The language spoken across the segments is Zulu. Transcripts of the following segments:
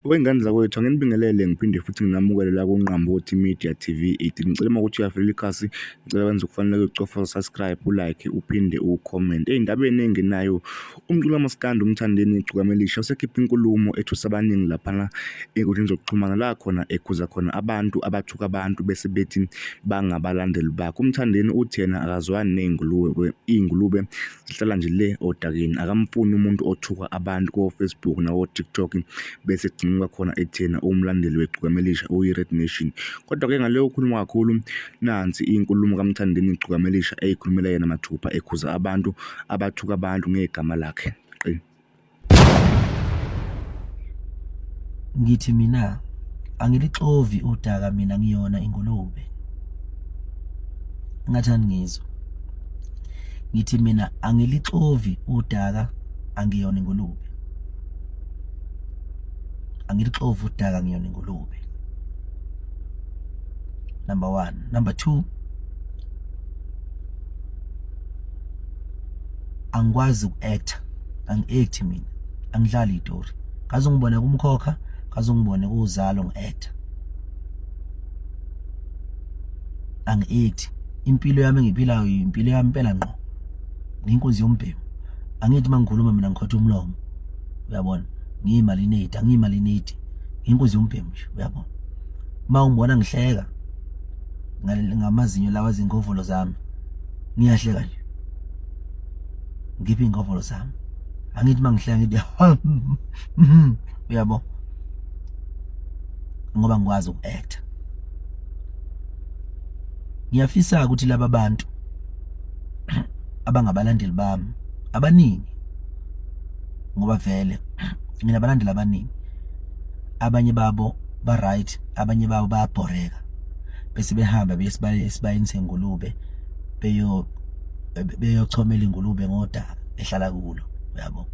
Wey'ngane zakwethu, anginibingelele ngiphinde futhi nginamukele la kuNqambothi Media TV 18. Ngicela uma ukuthi uyavela ikhasi, ngicela wenze okufanele ucofa subscribe, ulike, uphinde ucomment. Ey'ndabeni ey'ngenayo, umculi kamaskandi uMthandeni Igcokama Elisha usekhiphe inkulumo ethusa abaningi laphana ey'nkundleni zokuxhumana la khona ekhuza khona abantu abathuka abantu bese bethi bangabalandeli bakhe. UMthandeni uthi yena akazwani ney'ngulube, iy'ngulube zihlala nje le odakeni, akamfuni umuntu othuka abantu ko-Facebook nawo-TikTok bese egcinuka khona ethena uwumlandeli weGcokama Elisha uyi-Red Nation. Kodwa-ke ngale kokukhuluma kakhulu, nansi inkulumo kaMthandeni Igcokama Elisha eyikhulumela yena mathupha ekhuza abantu abathuka abantu ngegama lakhe. Qi. Ngithi mina angilixovi udaka mina ngiyona ingulube. Ngathani ngizwa. Ngithi mina angilixovi udaka angiyona ingulube. Angilixovi udaka ngiyona ingulube. Number 1, number 2 angikwazi uku-actor angi-acti mina angidlali itori ngaze ngibone kumkhokha ngaze ngibone kuzalo ngi-actor angi-acti impilo yami engiyiphilayo impilo yami impela ngqo ngiyinkunzi yombhemu angithi uma ngikhuluma mina ngikhotha umlomo uyabona ngiyimalinate angiyimalinate ngiyinkunzi yombhemu nje uyabona uma ungibona ngihleka ngamazinyo lawa zingovolo zami ngiyahleka nje ngiphi ingovolo zami angithi mangihleka ngithi uyabo ngoba ngikwazi uku-acta ngiyafisa ukuthi laba bantu abangabalandeli bami abaningi ngoba vele nginabalandeli abaningi abanye babo ba right abanye babo bayabhoreka bese behamba beye esibayeni sengulube beyo beyochomela ingulube ngodaka ehlala kulo uyabo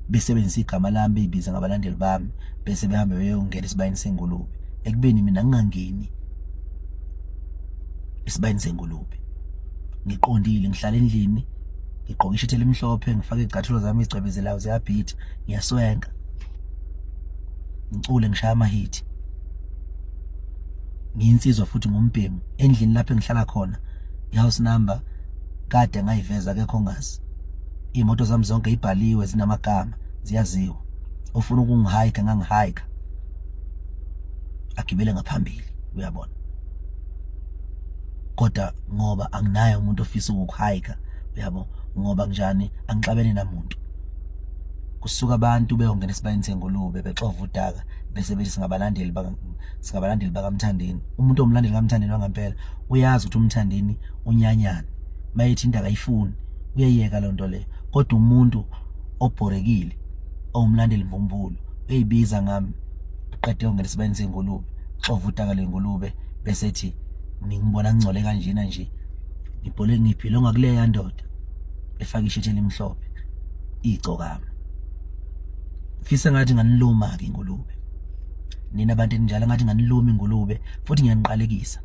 besebenzisa igama lami beyibiza ngabalandeli bami bese behambe beyongena esibayeni sengulube ekubeni mina ngingangeni esibayeni sengulube ngiqondile ngihlala endlini ngigqoke ishithi elimhlophe ngifake izicathulo zami izicwebezelayo ziyabhitha ngiyaswenka ngicule ngishaya amahithi ngiyinsizwa futhi ngumbhemu endlini lapho engihlala khona i-house number kade ngayiveza akekho ongazi iy'moto zami zonke ibhaliwe zinamagama ziyaziwa ofuna ukungihayika ngangihayika agibele ngaphambili uyabona kodwa ngoba anginaye umuntu ofisa ukukuhayika uyabo ngoba kunjani angixabene namuntu kusuka abantu beyongena esibayeni sengulube bexova udaka bese bethi singabalandeli singabalandeli bakaMthandeni umuntu omlandeli kaMthandeni wangampela uyazi ukuthi uMthandeni unyanyana mayethi into akayifuni uyayeka loo nto leyo kodwa umuntu obhorekile owumlandeli mbumbulu uyayibiza ngami qede ongena esibayeni sengulube xova udaka lengulube bese ethi ningibona ngingcole kanjena nje ngibhole ngiphile ongakuleya ndoda efaka ishithi elimhlophe igcokama fisa ngathi nganiluma ke ingulube nina abantu eninjalo ngathi nganiluma ingulube futhi ngiyaniqalekisa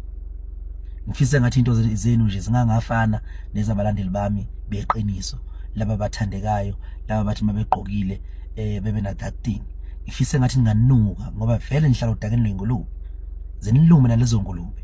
ngifisa ngathi into zenu nje zingangafana nezabalandeli bami beqiniso laba bathandekayo laba bathi mabegqokile eh bebe na that thing ngifisa ngathi ninganuka ngoba vele nihlala odakeni lwengulube zinilume nalezo ngulube.